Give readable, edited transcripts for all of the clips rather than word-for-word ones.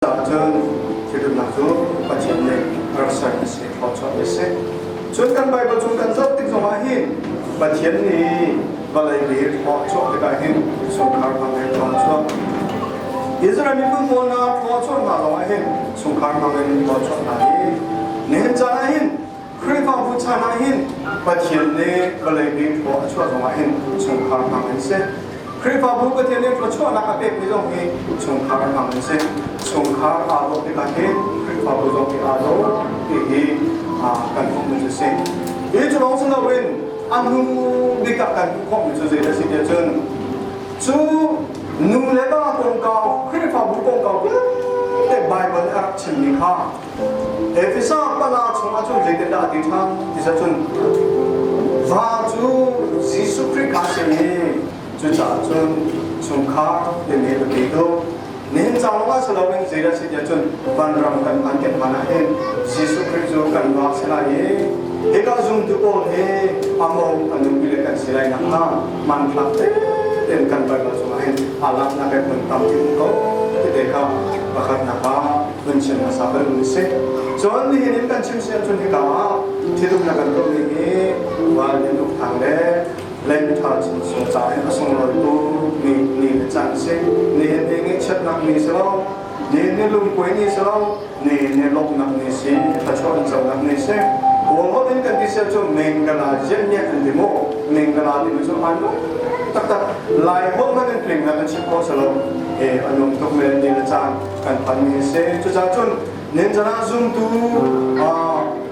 Cun thilumnak cu Pathian nih a rak sermi si, thluachuah a si. Cun kan Baibal chung kan zoh tik zongah hin Pathian nih vawlei li thlua chuah tikah hin chungkhar hmang in thlua chuah. Israel miphun pawl hna thlua chuah hna zongah hin chungkhar hmang in thlua chuah hna hi nihin caan ah hin Khrihfabu chan ah hin Pathian nih vawlei bi thlua a chuah zongah hin chungkhar hmang in si. Khrihfabu Pathian nih thluachuahnak a pekmi zong hi chungkhar hmang in si. Chungkhar aa dawh tikah hin Khrihfabu zong hi aa dawh ti hi kan hmuhmi cu si. Hi cu lawng si loin a hnu bik ah kan hmuh khawhmi cu zei a si tiah cun cu nu le va kongkau Khrihfabu kongkau vialte Baibal nih a rak chimmi kha Efesa pala chungah cun zeitindah a ti ṭhan ti cun va cu Jesuh Khrih kha a si i cucaah cun chungkhar timi biapi tuk. Nihin cang lawngah si loin zeidah si tiah cun vanram kan phan kan phan ah hin Jesuh Khrih cu kan va si lai i hika zumtu pawl hi a mo a nupi le kan si lai nakhnga hmanthlak tein kan Baibal chungah hin aa laknak he hmun tampi um ko ti te kha pakhatnak ah hun chim hmasa bal mi si. Cun nihin in kan chim si ahcun hika ah thilumnak kan tuahmi hi val in uk thang le lengṭha chin sung ca in a sunglawi tuk mi ni le caan si. Nihin ni ngaihchiatnak ni si lo, nihin ni lungkuai ni si lo, nihin ni lawmhnak ni si, thluachuah in conak ni si. Kawl holh in kan ti si ahcun mengkala ziahniah an ti mu. Mengkala timi cu an taktak Lai holh hmanh in tling na kan chim kho si lo. E a nuam tuk men ni le caan kan phanmi a si. Cucaah cun ninzan ah zumtu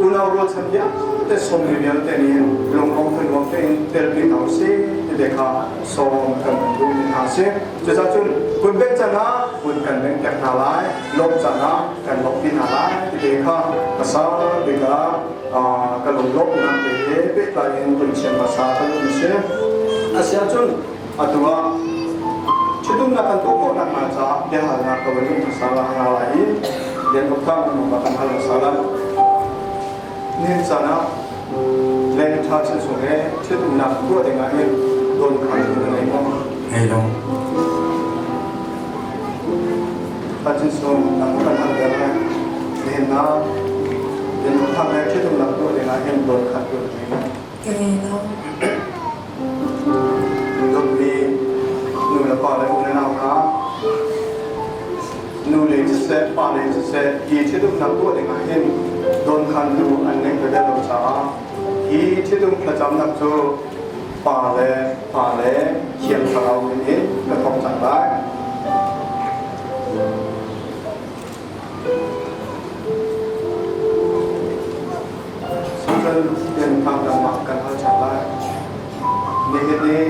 unau rualchan vialte sawmmi vialte nih lunglawm thanuam tein telpi hna usih ti te kha sawm kan duhmi hna a si. Cucaah cun kun bengh can ah kun kan benghter hna lai, lawmh can ah kan lawmhpi hna lai ti te kha hmasa bik ah ka lunglawmhnak te he pehtlai in kun chim hmasa kan duhmi si. Asiahcun Atu ah ṭhitumnak kan tuah khawh nakhnga caah biahalnak ka van in hmasa hna lai i rian ukthang minung kan hal hmasa lai. Nihin caan ah leng ṭha chin chung he ṭhitumnak tuah ding ah hin dawnkhantu na ngei maw? Ngei lo. Ṭha chin chung nang kan hal bel lai. Nihin ah rian ukthang he ṭhitumnak tuah ding ah hin dawnkhantu na ngei maw? Ka ngei lo. Dawtmi nu le pa le u le nau hna, nu le siseh, pa le siseh, hi ṭhitumnak tuah dingah hin dawnkhantu an ngeih veve lo caah hi ṭhitum thlacamnak cu pa le pa le Thiang Thlarau min in ka thawk cang lai. Sungcun rian dangmah kan hal ṭhan lai. Nihin ni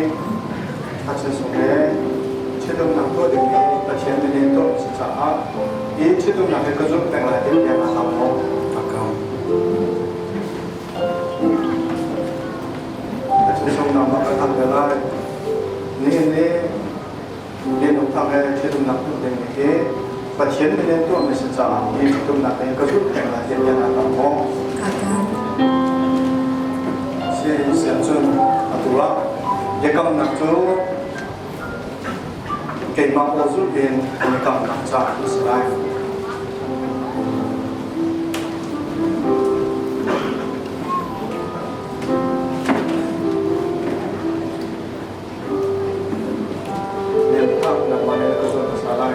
Thachin sung le ṭhitumnak tuah ding hi Pathian minin tuah a si caah hi ṭhitumnak hi ka zumh peng lai ti tiang a hau maw? A kau. Thachin sung nangmah kan hal ve lai. Nihin ni Minung thang he ṭhitumnak tuah ding hi Pathian minin tuahmi si caah hi ṭhitumnak hi ka zulh peng lai tiah naa kam maw? Kaa kam. Si siang cun atu ah biakamnak cu keimah aw zulh in an i kamnak caah a si lai. Nangmah nih na ka zuan hmasa lai.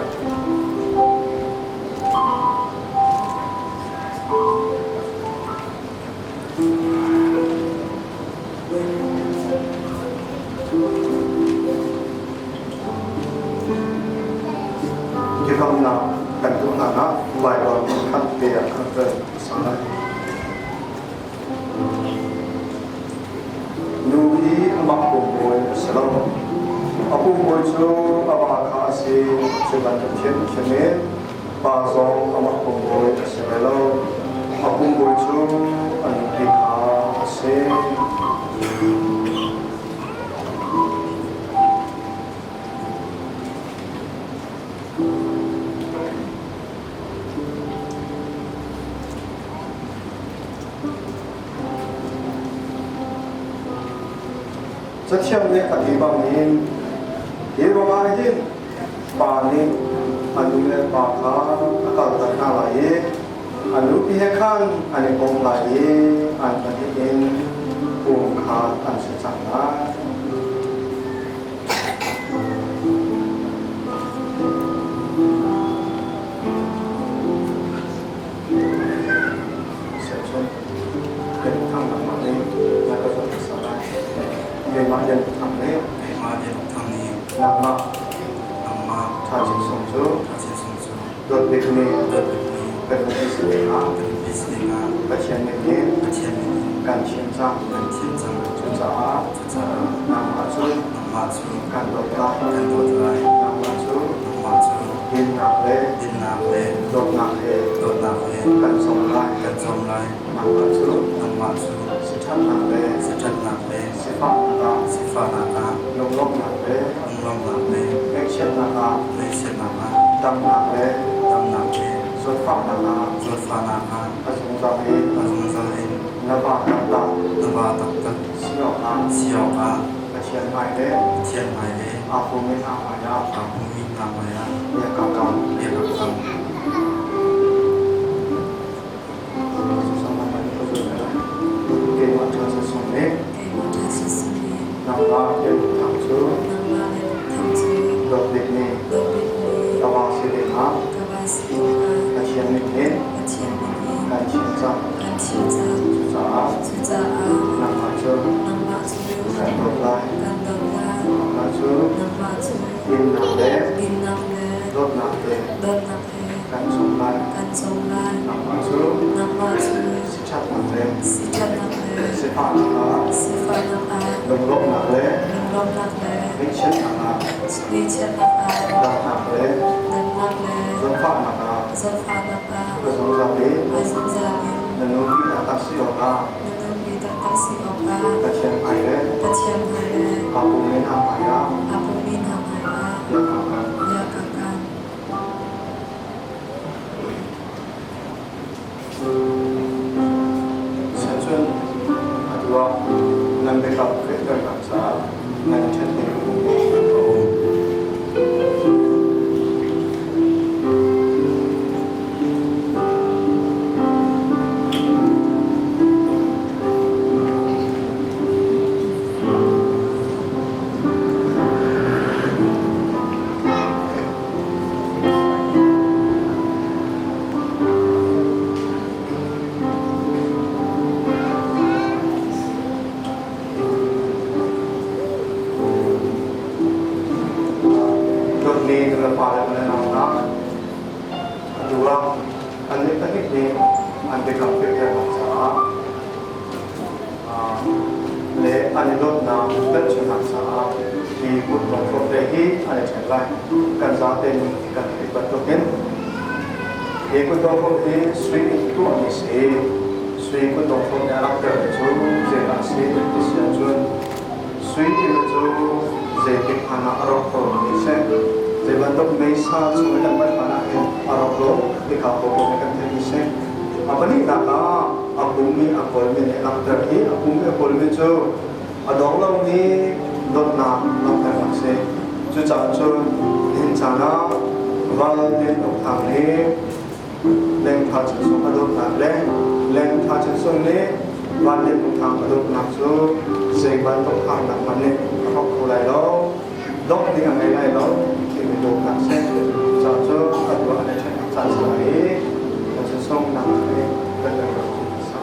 Biakamnak kan tuah hlan ah Baibal khat te ah kan rel hmasa lai. Nu hi amah pumbawi a si lo. A pumbawi cu a va kha a si. Cu bantuk thiamthiam in pa zong amah pumbawi a si ve lo. A pumbawi cu a nupi kha a si. Cathiang nih a ti bangin hi ruangah hin pa nih a nu le pa kha a kaltak hna lai i a nupi he khan an i kom lai i an pahnih in pum kha an si cang lai. Keimah Lian Thang nih Keimah Lian Thang nih nangmah nangmah Tha Cin Sung cu Tha Cin Sung cu dawt bik nih dawt bik nih kan nupi si dingah kan nupi si dingah Pathian nih hin Pathian nih hin kan thim cang. kan thim cang. Cucaah Cucaah nangmah cu nangmah cu kan dawt lai. kan dawt lai. Nangmah cu Nangmah cu dinnak le dinnak le dawtnak he dawtnak he kan cawm lai. kan cawm lai. Nangmah cu Nangmah cu siṭhatnak le siṭhatnak le sifahnak ah sifahnak ah lunglawmhnak le lunglawmhnak le ngaihchiatnak ah ngaihchiatnak ah damnak le damnak le zawtfahnak ah zawtfahnak ah a zungzal in a zungzal in na va taktak na va taktak si awkah si awkah Pathian hmai le Pathian hmai le aa pummi hna hmaiah aa pummi hna hmaiah bia ka kam. bia ka kam. Keimah ṭha sung nih Keimah ṭha sung nih nangmah Lian Thang cu nangmah Lian Thang cu dawt bik nih dawt bik nih ka va si dingah ka va si dingah Pathian nih hin Pathian nih hin kan thim cang. kan thim cang. Cucaah Cucaah nangmah cu nangmah cu kan dawt lai. kan dawt lai. Nangmah cu Nangmah cu dinnak le dinnak le dawtnak he dawtnak he kan cawm lai. kan cawm lai. Nangmah cu Nangmah cu siṭhatnak le siṭhatnak le sifahnak ah sifahnak ah lunglawmhnak le lunglawmhnak le ngaihchiatnak ah ngaihchiatnak ah damnak le damnak le zawtfahnak ah zawtfahnak ah ka zungzal in a zungzal in na nupi taktak si awkah na nupi taktak si awkah Pathian hmai le Pathian hmai le aa pummi hna hmaiah aa pummi hna hmaiah bia kaa kam. bia kaa kam. Cun atu ah nan biakam fehternak caah nan i ṭhen ding a um maw? A um. Dawtmi nulepa le unau hna, atu ah annih pahnih nih an biakam fehternak caah le an i dawtnak pekchanhnak caah hi kut lungthlawt te hi an i ṭhen lai. Kan zate nih kan theih bantukin hi kut lungthlawt hi sui in tuahmi si. Sui kut lungthlawt nih a langhtermi cu zeidah a si ti si ahcun sui timi cu zeitik hmanh ah a rawk lomi a si. Zei bantuk meisa chung i kan hman hmanh ah hin a rawk lo ti kha kawlkawm nih kan theihmi a si. A pahnihnak ah a pum i a kawlmi nih a langhter i a pum i a kawlmi cu a dong lomi dawtnak langhternak a si. Cucaah cun nihin caan ah val Lian Uk Thang nih Leng Tha Cin Sung a dawtnak le Leng Tha Cin Sung nih Van Lian Uk Thang a dawtnak cu zei bantuk harnak hmanh nih a hrawk kho lai lo, dongh ding a ngei lai lo timi dawtnak si. Cucaah cun atu ah an i ṭhennak caan si lai i Tha Cin Sung nangmah nih kan kan rak cin hmasa.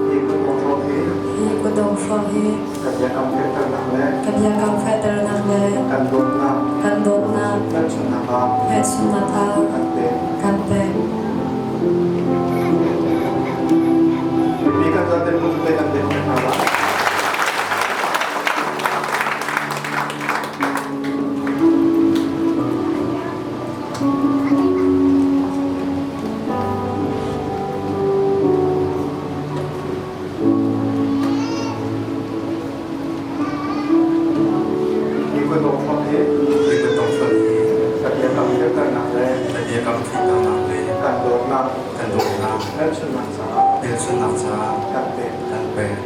Hi kutdong hrawng hi Hi kutdong hrawng hi kan biakam fehternak le kan biakam fehternak le kan dawtnak kan dawtnak hmelchunhnak ah hmelchunhnak ah kan pek. kan pek. Mipi kan zaten putute kan pek hna lai. Hi kutdong hrawng hi Hi kutdong hrawng hi ka biakam fehternak le ka biakam fehternak le kan dawtnak kan dawtnak hmelchunhnak caah hmelchunhnak caah kan pek. kan pek.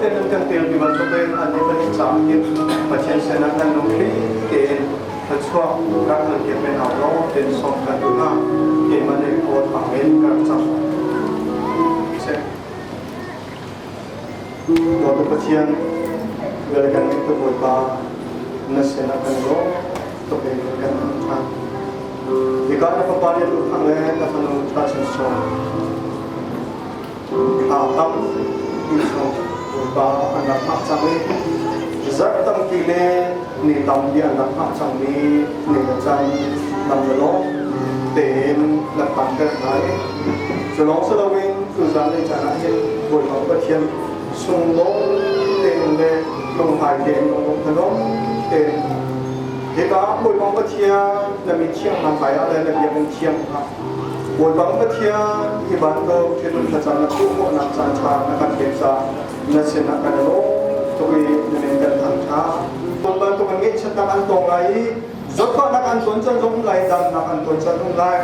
tein nan kan tel ti bantukin an nih pahnih caah hin Pathian sinah nan lungthli tein thluachuah rak nan pek ve hna law tein sawm kan duh hna. Keimah nih kawl hmangin ka rak cam. Seh. Dawtu Pathian, vel kan ngeih tuk Bawipa, na sinah kan lawm tuk in kan hmuh ṭhan. Hika na fapa nih lu thang le na fanu ṭha chin sawm. Thla tam ti chung Bawipa an rak hngah cang i zarh tampi le ni tampi an rak hngah cangmi ni le caan lam le lawng tein na phanter hna i cu lawng si loin tuzan lei caan ah hin Bawipa Pathian sunglawi tein le lunghai tein lungthanom tein hika Bawipa Pathian na min thiang hna hmai ah le na biakinn thiang ah Bawipa Pathian hi bantuk thilum thlacam na tuah khawhnak caan ṭha na kan pek caah na sinah kan i lawm tuk i na min kan thangṭhat. Bantuk in ngeihchiatnak an tong lai i zawtfahnak an ton can zong um lai, damnak an ton can um lai.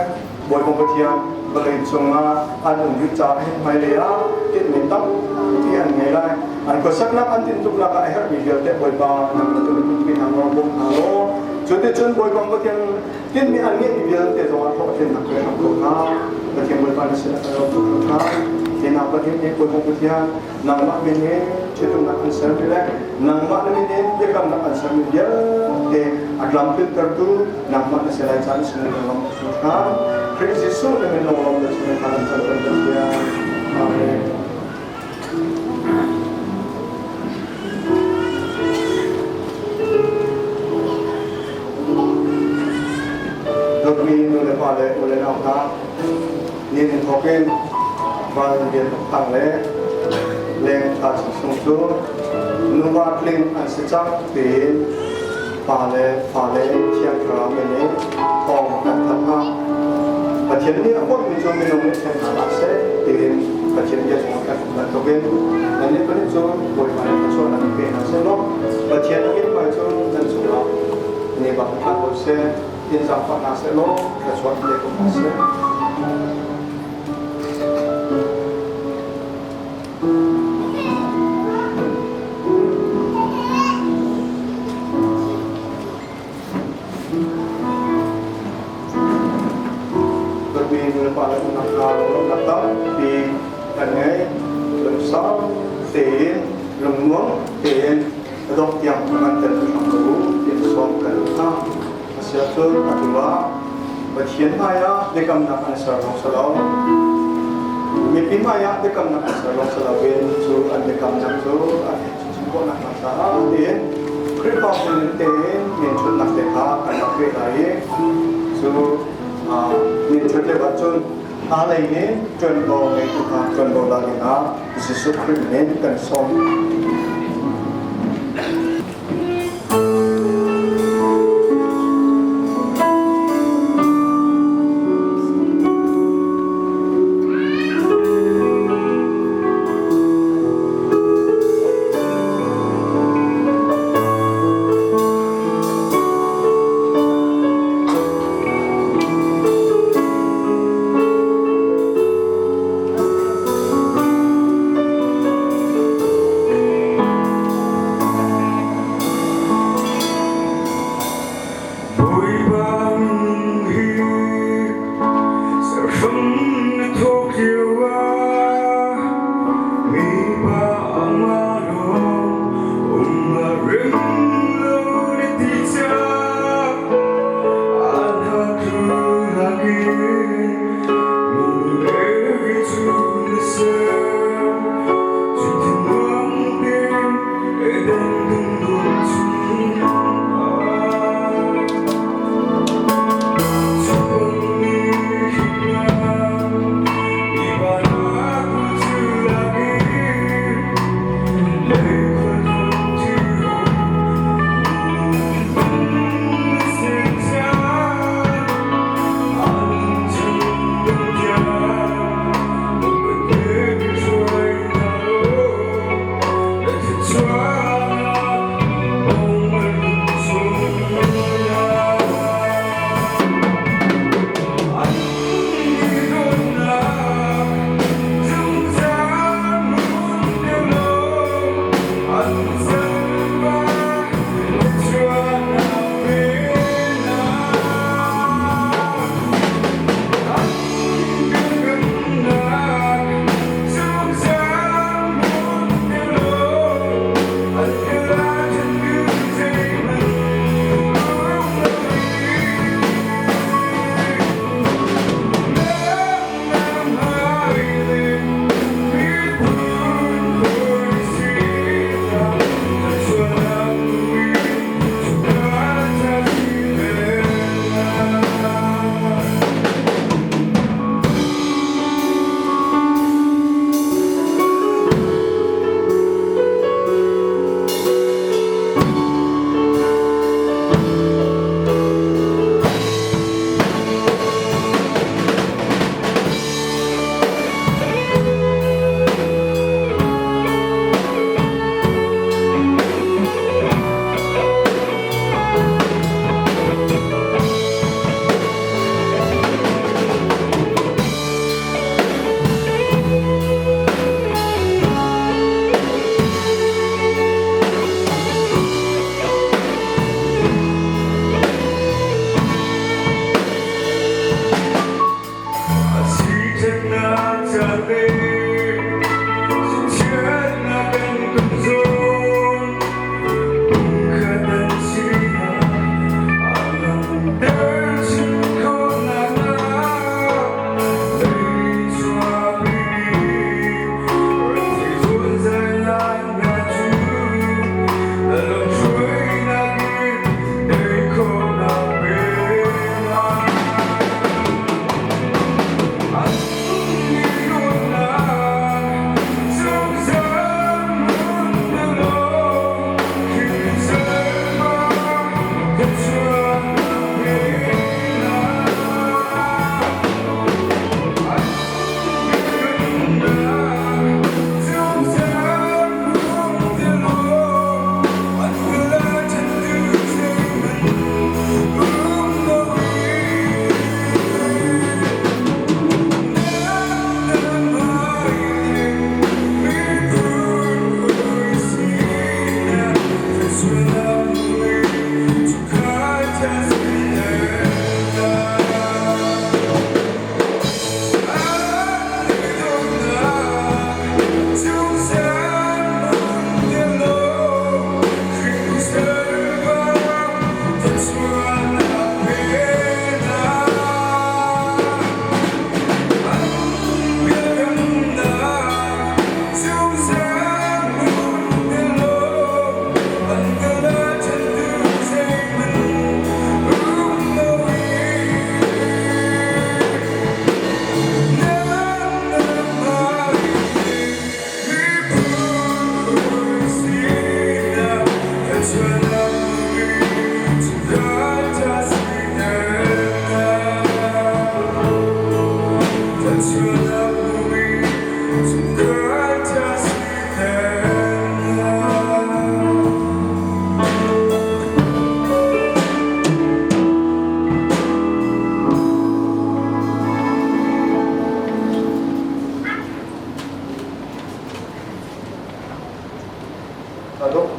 Bawipa Pathian vawlei cungah an um rih caah hin hmailei ah tinhmi tampi an ngei lai. An khuasaknak an tintuknak ah a herhmi vialte Bawipa nang na tum pi hna law bawm hna law cuticun Bawipa Pathian tinhmi an ngeihmi vialte zongah hlawhtlinnak pe hram ko hna. Pathian Bawipa na sinah kan ro tuk hna. Hi hna Pathian nih Bawipa Pathian nangmah min in ṭhitumnak an sermi le nangmah na min in biakamnak an sermi vialte a tlamtlintertu nangmah na si lai caan sinah kan lawmh tuk hna. Khrih Jesuh na min lunglawm na sinah kan cam kan Pathian. Amen. Dawtmi nu le pa le u le nau hna, ni in thawk in van lian thang le leng ṭha sung cu nuva tling an si cang tiin pa le fa le thiang thlarau men in thawng kan thanh hna. Pathian nih a bawmhmi cu minung nih ṭhen hna hlah seh tiin Pathian bia chungah kan um bantukin nannih pahnih cu Bawipa nih thluachuah nan pe hna seh law Pathian a mithmai cu nan cungah ni bang hlah ko seh, in zaangfah hna seh law thluachuah pe ko hna seh. Dawtmi nulepa le unau hna lawmhnak tampi kan ngei. Lungsau tein, lungnuam tein a dongh tiang kan tel hram ko u tiah sawm kan duh hna. Asiahcun atu ah Pathian hmaiah biakamnak an ser lawng si lo. Mipi hmaiah biakamnak an ser lawng si loin cu an biakamnak cu an chim khawhnak hnga caah tiin Khrihfabu ning tein minthutnak te kha kan rak peh lai i cu minthut lio ahcun a lei in ṭuanvo ngeitu kha ṭuanvo la dingah Jesuh Khrih min kan sawm.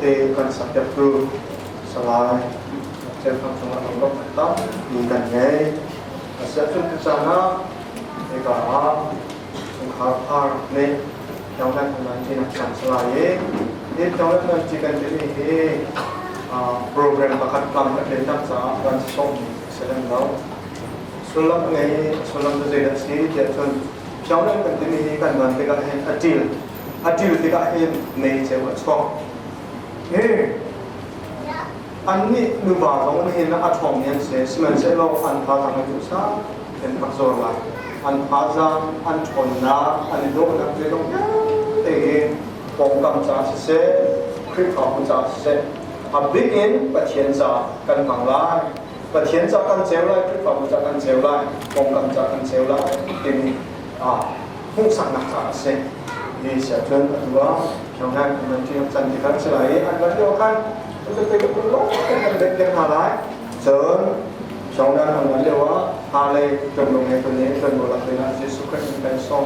te kan sakpiaktu Salai Ceuthang cungah lunglawmhnak tampi kan ngei. Asiahcun tucaan ah hika ah chungkhar phar nih Pyongyang Community kan si lai i hi Pyongyang Community kan timi hi program pakhat kam kan lennak caah kan sawmmi a si lem lo. Sullam a ngei i sullam cu zeidah a si tiah cun Pyongyang kan timi hi kan van tikah hin a ṭil a ṭil tikah hin mei ceu a chuak. Hi annih nuva zong hin a ṭhawngmi an si, sihmanhsehlaw an thazaang a duhsah in rak zor lai. An thazaang, an ṭhawnnak, an i dawhnak zeizong vialte hi pawngkam caah siseh, Khrihfabu caah siseh, a bik in Pathian caah kan hmang lai. Pathian caah kan ceu lai, Khrihfabu caah kan ceu lai, pawngkam caah kan ceu lai timi hmuhsaknak caah a si. Hi siah cun atu ah Pyongyang community can ti kan si lai i an van lio khan kan bek piak hna lai. Cun Pyongyang an van lio ah ha lei ṭuanvo ngeitu nih ṭuanvo lak ding ah Jesuh Khrih in kan sawm.